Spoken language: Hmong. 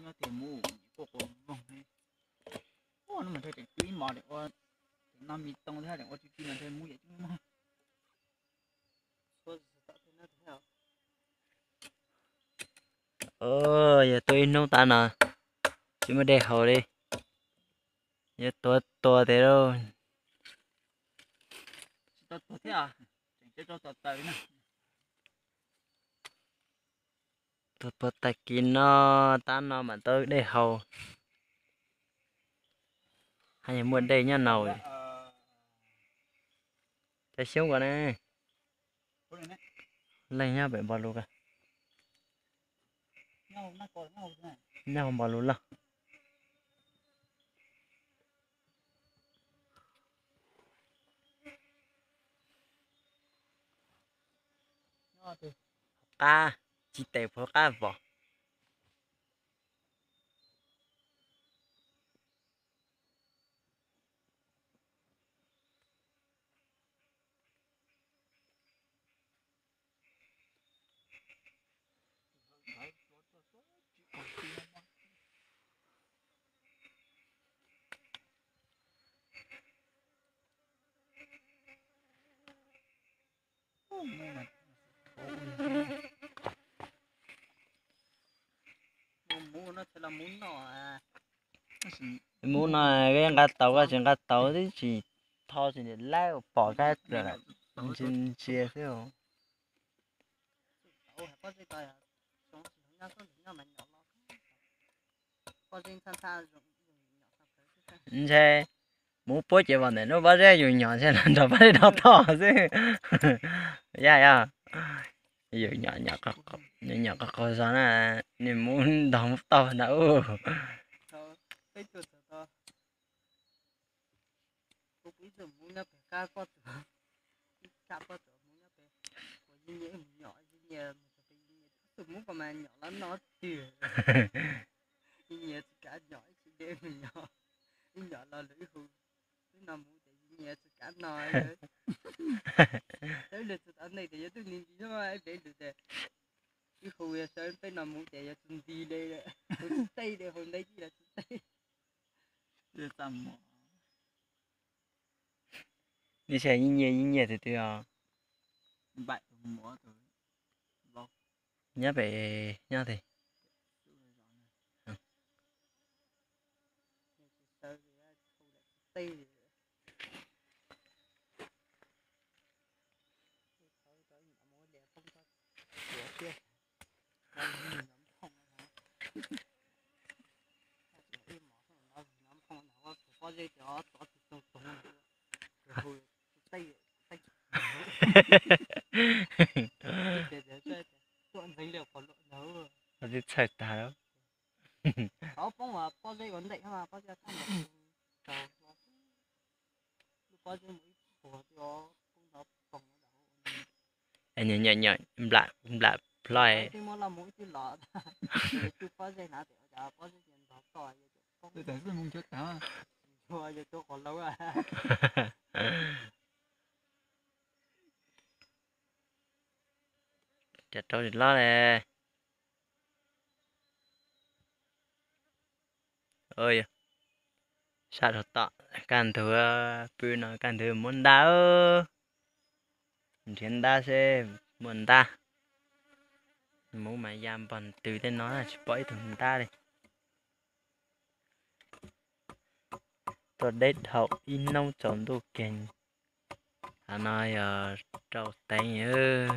Mus quaj quaj voog li. Ua no mas nrhiav tseem tsw ib mos, tseem ua, tseem no mis toos thiab tseem ua tsw tsw mas nrhiav mus yam coob mog. Yog tuaj ib hnub tas no tsis muaj dej haus li, yuav tuag tuag tiag lauj. Tuag puag tag kis no, tab no mam tau dej haus. Haj yog muaj dej nyob no. Cov xyoob ko ne, leej nyob pem npog lus ko, nyob hauv npog lus loj. Qab, tsis tes phuv qab vos. Muv no nqa tau, koj tsis nqa tau twb tsis tho, tsis niam laib pom kab ntsia xwb. Ntshe mus puab ces vam ntawm lub pob zeb yus nyom ntshe los nrog pob zeb dob toj xwb. Yaj yog, yus nyom nyom qhov qhov zog na, nws mus nrog mus tau na u. Tus muv ko mas nyom los no twg, ib nyias tsis kav nyom, ib tsis de mus nyom, ib nyom los lwm ib hu, twb no mus ces ib nyias tsis kav no. Sawv lwm tus tau ntej tias yuav twb nti nti xwb, ib pem lwm tias ib hu yog sawv peb no mus ces yuav tsis nti li, hu tsis teb li, hu ntawd ib los tsis teb. Ib nyias ib nyias twg twg os. Nyob pem nyob twg? Twb txhawj tag lawm. Nyob nyob nyob nplam nplam ploj. Cov rau tsis lob le. Sab rau tom kaj ntug, pw no kaj ntug muab ntab, nrhiav ntab seb muaj ntab. Muv mas ya npog ntws tej no tsis pom ib tug ntab li. Tuaj deb dhau ib hnub tsaus ntuj keg. Qhov no yog rau teev.